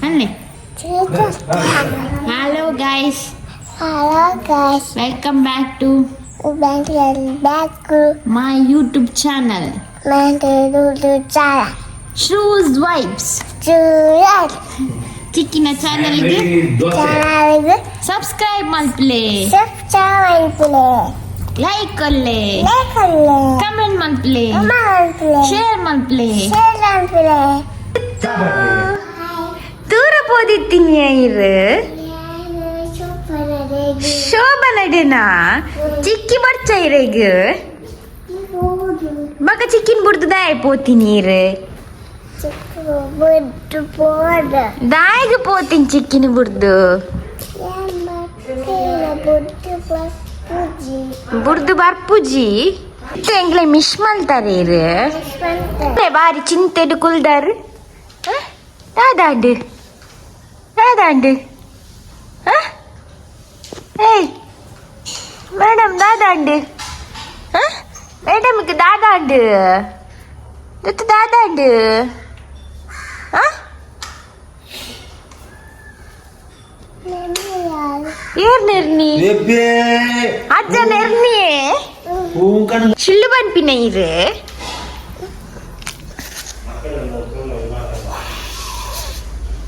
ಅಲ್ಲೇ. Hello guys. Hello guys. Welcome back to welcome back to my YouTube channel. My YouTube channel. Shoes vibes. Choose ಚಿಕ್ಕಿನ ಚಾನಲ್ಗೆ ಚಾನಲ್ಗೆ subscribe ಮಲ್ಪಲೆ. Subscribe ಮಲ್ಪಲೆ. Like ಅಲ್ಲೇ. Like ಅಲ್ಲೇ. Comment ಮಲ್ಪಲೆ. ಮಲ್ಪಲೆ. Share ಮಲ್ಪಲೆ. Share ಮಲ್ಪಲೆ. ದೂರ ಪೋದಿತ್ತೀನಿ ಇರು. ಶೋಭನಡೆನಾ ಚಿಕ್ಕಿ ಬರ್ಚ ಇರೆಗ್ ಬಕ ಚಿಕ್ಕಿನ ಬುಡ್ದು ದಾಯ ಪೋತೀನಿ ಇರು. ದಾಯಗ ಪೋತೀನಿ ಚಿಕ್ಕಿನ ಬುಡ್ದು. ಬುಡ್ದು ಬರ್ಪುಜಿ ಎಂಗ್ಲೆ ಮಿಶ್ ಮಲ್ತಾರೆ ಇರು. ಬಾರಿ ಚಿಂತೆಡು ಕುಲ್ದಾರು ದಾದಾಂಡು ದಾದಾಂಡು. ಏಯ್ ಮೇಡಮ್, ದಾದಾಂಡು ಮೇಡಮ್ಗೆ ದಾದಾಂಡು ದತ್ತು ದಾದಾಂಡು. ಏರ್ ನೆರ್ನಿ ಅಜ್ಜ ನೆರ್ನಿಯೇ ಚಿಲ್ಲು ಬನ್ಪಿನ ಇರು.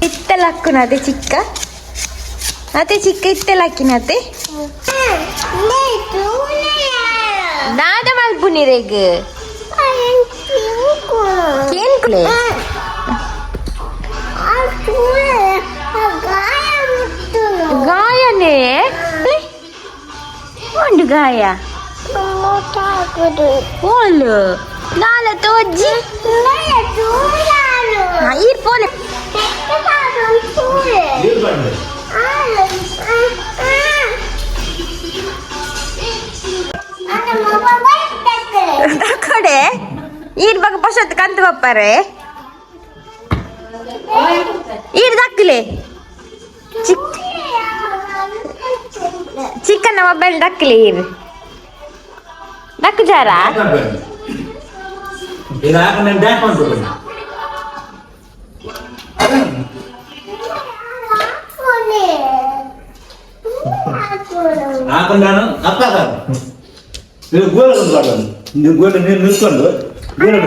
ಇತ್ತಲಕ್ಕುನದೆ ಚಿಕ್ಕ ಅದೇ ಚಿಕ್ಕ ಇತ್ತಲಕ್ಕಿನತೆ ದಾದ ಮಲ್ಪುನಿರೆಗ್ ಕೇನ್ಕುಲೆ. ಗಾಯನೇ ಉಂಡು ಗಾಯ ಓಲು ನಾಲ ತೋಜ್ಜಿ ಈರ್ ಪೋಲೆ. ಕಡೆ ಈರ್ ಬಗ ಪಶತ್ ಕಂತು ಬಪ್ಪಾರೆ ಈರ್ ದಕ್ಕಲೆ ಚಿಕ್ಕ ಚಿಕ್ಕನ ಮೊಬೈಲ್ ದಕ್ಕಲೆ ಈರ್ ದಕ್ಕು ಜಾರ. ಹಾಕೊಂಡಾನು ಅಪ್ಪ ನೀವು ಗೋಲ್ ನೀವು ಗೋಲ್ ನೀರು ನಿಂತ್ಕೊಂಡು ಗೋಲ್.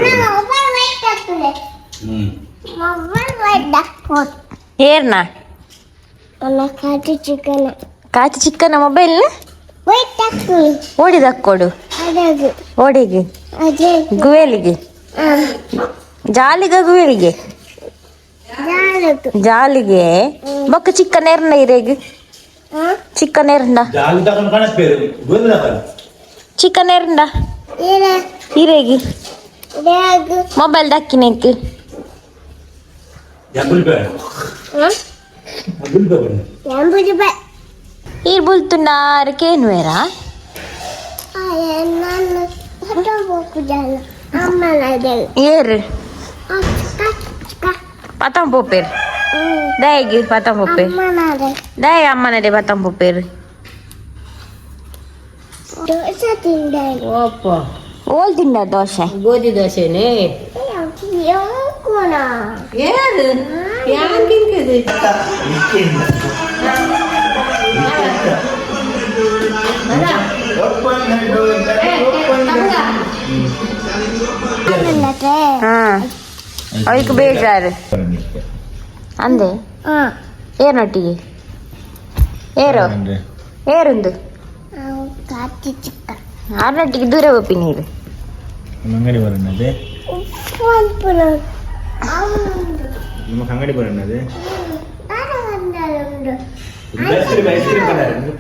ಹ್ಮ್. ಏರ್ನಾ? ಕಾಜು ಚಿಕನ್. ಕಾಚು ಚಿಕ್ಕನ ಮೊಬೈಲ್ ಓಡಿದಕ್ಕೋಡು ಓಡಿಗೆ ಗುವೇಲಿಗೆ ಜಾಲಿಗ ಗುವೇಲಿಗೆ ಜಾಲಿಗೆ ಬೊಕ್ಕ ಚಿಕ್ಕ ನೇರ್ನ ಇರೇಗ್ ಚಿಕ್ಕ ನೇರ್ನ. ಚಿಕ್ಕ ನೇರ್ನ ಇರೇಗಿ ಮೊಬೈಲ್ ದಕ್ಕಿನೆಕ್. ಈರ್ ಬುಲ್ತುಂಡಾರ ಕೇನ್ವೇರಾ? ಏರ್ ಪತಂ ಪೋಪೇರ್ ದಾಯಗಿ ಪತಂ ಪೋಪೇರ್ ದಾಯ ಅಮ್ಮನಡೆ ಪತಂ ಪೋಪೇರ್. ಓಲ್ ತಿಂದ ದೋಸೆ? ಗೋಧಿ ದೋಸೆನೇ. ಏರು ಯಾಂಗಿಂಕದು? ಹಾ ಅವಕ್ಕೆ ಬೇಜಾರು ಅಂದೆ ಏನೊಟ್ಟಿಗೆ ಏರೋ ಏರುಂದು ಆರ್ನೊಟ್ಟಿಗೆ ದೂರ ಹೋಪಿ ನೀರು. ಅಂಗಡಿ ಬರೋಣದೆ ನಿಮಗೆ ಅಂಗಡಿ ಬರೋಣದೆ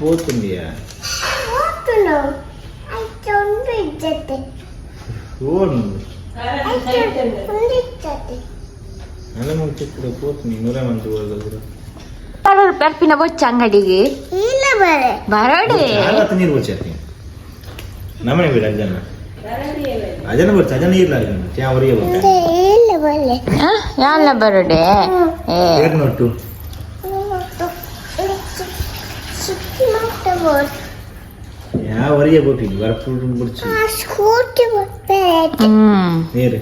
పోతుందియా? ಪರ್ಪಿನ ಬೊಚ್ಚ ಅಂಗಡಿಗೆ ಬರೋಡೆ. ನೀರು ಬೊಚ್ಚ ನಮ್ಮನೆ ಬಿಡ ಅಜನ ಅಜನ ಬೊಚ್ಚ ಅಜನ ಇರ್ಲ ಅಜನ ಅವರಿಗೆ ಬೊಚ್ಚ. ಯಾಲ್ಲ ಬರೋಡೆ. ಏರ್ ನೋಟು ಯಾವ ಹೊರಗೆ ಬೋಪಿನಿ ಬರ್ಪುಡು ಬುಡ್ಚಿ. ಸ್ಕೂಟಿ. ಹ್ಮ್. ನೀರು.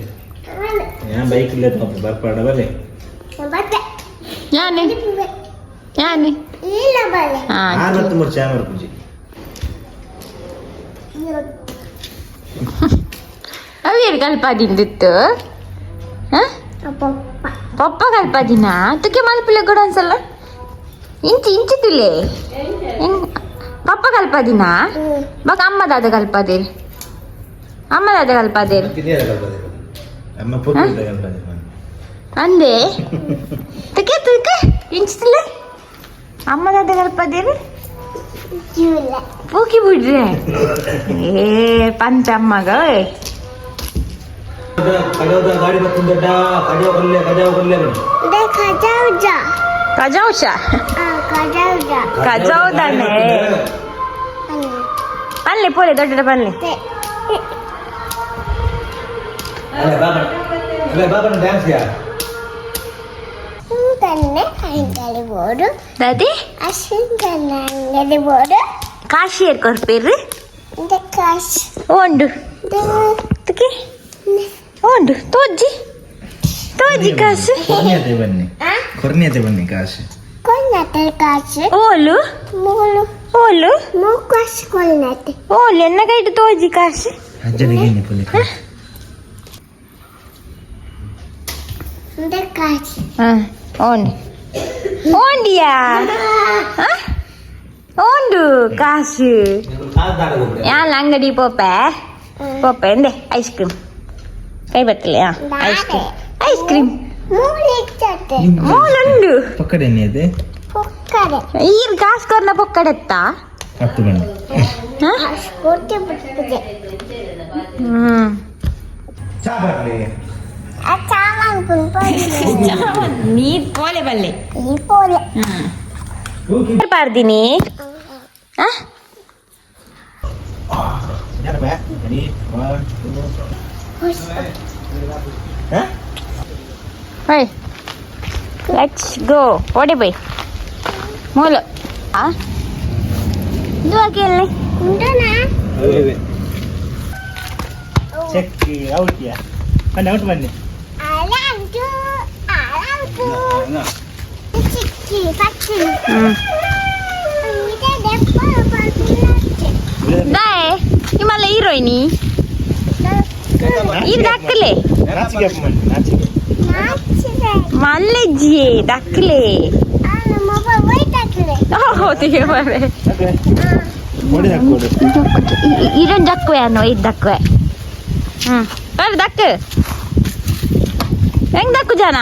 ഞാൻ ബൈക്ക് ഇല്ല ಬರ್ಪಾಡ ಬಲ್ಲೆ. ಬತ್ತೆ. ಯಾನೆ ಯಾನೆ? ಇಲ್ಲ ಬಲ್ಲೆ. ಹಾ. ಆರು ಮತ್ತು ಮೂರು ಚಾಮರ ಪೂಜೆ. ಅವೇರು ಕಲ್ಪಾದಿಂದಿತ್ತು? ಹಾ? ಪಪ್ಪ. ಪಪ್ಪ ಕಲ್ಪಾದಿನ ತುಕ್ಕೆ ಮಲ್ಪಿಲೆ ಕೂಡ ಅನ್ಸಲ್ಲ. ಇಂಚಿ ಇಂಚಿ ತುಲೆ ಪಪ್ಪ ಕಲ್ಪಾದಿನ. ಬಕ ಅಮ್ಮ ದಾದ ಕಲ್ಪಾದೇರಿ, ಅಮ್ಮ ದಾದ ಕಲ್ಪಾದೇರಿ. ಅಮ್ಮ ಪೂಜೆ ಕಲ್ಪಾದೆ. ಅಂದೆ ತುಕ್ಕೆ ತುಕ್ಕೆ ಇಂಚಿ ತುಲೆ ಅಮ್ಮ ದಾದ ಕಲ್ಪಾದೇರಿ. ಜೂಲ. ಪೂಕಿ ಬಿಡ್ರೆ ಏ ಪಂಚ ಅಮ್ಮಗ. ಕಡೋದ ಗಾಡಿ ಬರ್ತುಂದಡ್ಡ ಕಡಿಯೋ ಕೊಲ್ಲೆ ಕಜಾವ ಕೊಲ್ಲೆ. ಇದೆ ಖಜಾವ್ಜ. ಕಜಾವ್ಶ. ಆ ಖಜಾವ್ಜ. ಕಜಾವ್ದಾನೆ. ಪಲ್ಲೆ ಪೋಲೆ ದೊಡ್ಡ ಪಲ್ಲೆ. ಅಲ್ಲ ಬಾಬಾ, ಅಲ್ಲ ಬಾಬಾ, ಡ್ಯಾನ್ಸ್ ಯಾ. ಅಶ್ವಿನ್ ಅಂಗಡಿ ಬೋರ್ಡು. ದಾದಿ. ಅಶ್ವಿನ್ ಅಂಗಡಿ ಬೋರ್ಡು. ಕಾಶಿಯರ್ ಕೊರ್ಪೇರು. ಇದೆ ಕಾಶ್. ಓಂಡು ತುಕೆ ಓಂಡು ತೋಜ್ಜಿ ತೋಜಿ ಕಾಸು. ಕೊರ್ನಿಯತೆ ಬನ್ನಿ. ಆ. ಕೊರ್ನಿಯತೆ ಬನ್ನಿ ಕಾಶ್. ಕೊನ್ನತೆ ಕಾಶ್. ಓಲು. ಮೂಲು. ಓಲು. ಮೂ ಕಾಶ್ ಕೊನ್ನತೆ. ಓಲು ಎನ್ನ ಕೈಟ್ ತೋಜಿ ಕಾಸು. ಅಜ್ಜನಿಗೆ ಏನಿ ಪುಲಿ. ಇದೆ ಕಾಶ್. ಹಾ ಓಂಡು ಓಂಡಿಯಾ. ಹಾ? ಓಂಡು ಕಾಸು. ಯಾನ್ ಅಂಗಡಿ ಪೋಪೆ ಪೋಪೆ ಎಂದೆ ಐಸ್ ಕ್ರೀಮ್ ಕೈ ಬತ್ತಲೆ. Ice cream ice cream. ಮೂಲಿಚ್ಚತೆ. ಮೂಲುಂಡು. ಪಕ್ಕಡೆ ಎಣ್ಣೆ. ಪೊಕ್ಕಡೆ. ಈರ್ ಕಾಸು ಕೊರ್ನ ಪೊಕ್ಕಡೆತ್ತಾ? ಹತ್ತು ಬನ್ನಿ. ಹಾ? ಕೋಟೆ ಬಿಟ್ಟಿದೆ. ಹ್ಮ್. ಚಾ ಬರ್ಲಿ. ಆ ಚಾಮನ್ ಪುನ್ಪ. ನೀರ್ ಪೋಲೆ ಬಲ್ಲೆ. ಈ ಪೋಲೆ. ಪಾರ್ದಿನಿ. ಆ? ಹೋಯ್ let's go ಓಡಿ ಬೈ ಮೂಲು ಆ ಇದು ಹಾಕಿ. ಉಂಟನಾ? ಚೆಕ್ ಔಟ್ ಯಾ, ಬನ್ನಿ ಔಟ್ ಬನ್ನಿ. ಅಲಂಟು ಅಲಂಟು ಚಿಕ್ಕಿ ಪಕ್ಕಿ. ಹ್ಮ್. ಇದೆ ದೆಪ್ಪ ಪಲ್ಪುಲಕ್ಕೆ. ದಾಯೆ ನಿಮ್ಮಲ್ಲ ಹೀರೋಯಿನಿ ಇದು ದಕ್ಕಲೆ. ನಾಚಿಕೆ ಬನ್ನಿ ನಾಚಿಕೆ. ನಾಚಿದೆ. ಮಲ್ಲೆಜ್ಜಿಯೇ ದಕ್ಕಲೆ. ಆ ನಮ್ಮ ವೈಟ್ ಹಾಕಿದೆ. ಹೌದು ಬರೆ. ಕೊಡಿ ಹಾಕೊಡಿ. ಇರೊಂದು ದಕ್ಕುವೆ ಅನ್ನೋ ಇದು ದಕ್ಕುವೆ. ಹ್ಮ್ ಬರ್ ದಕ್ಕ ಹೆಂಗ್ ದಕ್ಕು ಜನ.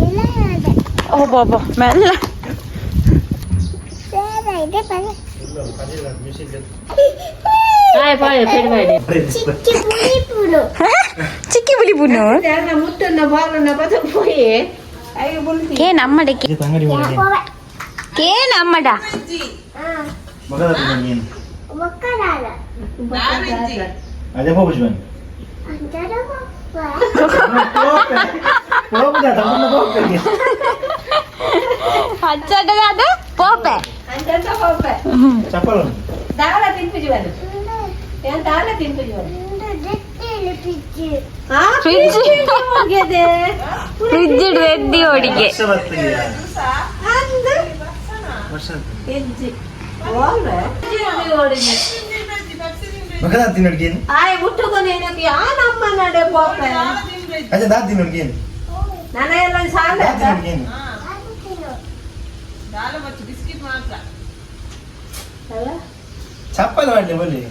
ಇಲ್ಲ ಅದೇ. ಒಬ್ಬೊಬ್ಬ ಮೆಲ್ಲ. ಬೇರೆ ಇದೆ ಬರ. ಆಯ್ ಪಾಳೆ ಪೆಡ್ಬಾಡಿ. ಚಿಕ್ಕಿ ಪುಳಿ ಪುಳು. ಚಿಕ್ಕಿ ಬುಲಿ ಬುನು. ಮುಟ್ಟನ್ನ ಬಾಲನ್ನ ಬದ ಪೋಯಿ ಅಯ್ಯ ಬುಲ್ತಿ. ಕೇ ನಮ್ಮಡ. ಅಂಗಡಿ ಒಳಗೆ. ಕೇ ನಮ್ಮಡ. ಮಗದ ನೀನು. ಒಕ್ಕಲಾಲ. ಅದೇ ಹೋಗುಜ್ ಬನ್ನಿ. ಅಂತರ. ಹೋಗುದ ತಮ್ಮನ್ನ ಹೋಗ್ತೇನೆ. ಅಚ್ಚಟದಾದ ಪೋಪೆ. ಅಂಚಂತ ಪೋಪೆ. ಚಪ್ಪಲ್. ದಾಲ ತಿನ್ಪುಜಿ ಬನ್ನಿ, ಏನ್ ದಾಲ ತಿನ್ಪುಜಿ ಬನ್ನಿ. ಆ. ಫ್ರಿಡ್ಜ್. ಹೋಗಿದೆ. ಫ್ರಿಜ್ ಇಡು ಎದ್ದಿ ಓಡಿಗೆ. ವರ್ಷ ಬರ್ತದೆ. ಅಂದು. ವರ್ಷ. ಹೆಜ್ಜಿ ಹೋಗ್ರೆ ಓಡಿಗೆ. ಮಗದ ತಿನ್ನೋಡ್ಗೇನು. ಆಯ್ ಮುಟ್ಟುಕೊನೇನಕ್ಕೆ ಆ ನಮ್ಮ ನಡೆ ಪೋಪೆ. ಅದೇ ದಾ ತಿನ್ನೋಡ್ಗೇನು. ನನ್ನ ಎಲ್ಲ ಸಾಲ. ದಾ ತಿನ್ನೋಡ್ಗೇನು. ಚಪ್ಪಲ್ ಮಾಡಲಿ ಬಲ್ಲಿ.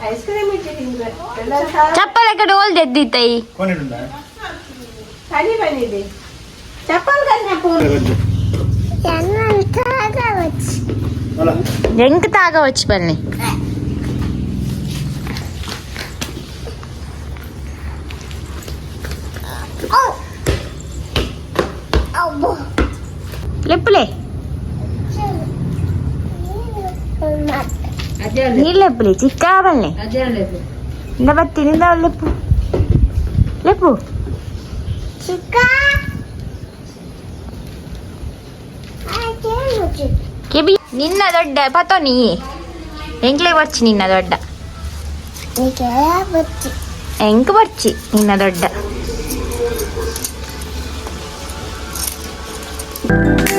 ಐಸ್ ಕ್ರೀಮ್ ಇಟ್ಟು ತಿಂದ್ರೆ ಎಲ್ಲ ಸಾಲ. ಚಪ್ಪಲ ಕಡೆ ಓಲ್ದ ಎದ್ದಿತ್ತೈ. ಕೊನೆಡುಂಡ. ಕನಿ ಬಂದಿದೆ ಚಪ್ಪಲ್ ಕನ್ಯಾ ಪೂರ. ಅಲ್ಲ. ಎಂಕ್ ತಾಗ ವಚ್ಚಿ ಬನ್ನಿ. ಲೆಪ್ಪುಲೆ. ಅದೇ. ನೀರ್ ಲೆಪ್ಪುಲೆ ಚಿಕ್ಕ ಬನ್ನಿ. ಅದೇ. ಇಂದ ಬತ್ತೀನಿ ಇಂದ ಲೆಪ್ಪು ಲೆಪ್ಪು. ಚಿಕ್ಕ. ಕೆಬಿ ನಿನ್ನ ದೊಡ್ಡ ಪತೋ ನೀ ಎಂಕ್ಲೆ ಬರ್ಚಿ ನಿನ್ನ ದೊಡ್ಡ. ಬಚ್ಚಿ. ಎಂಕ್ ಬರ್ಚಿ ನಿನ್ನ ದೊಡ್ಡ. ಬಾಯ್.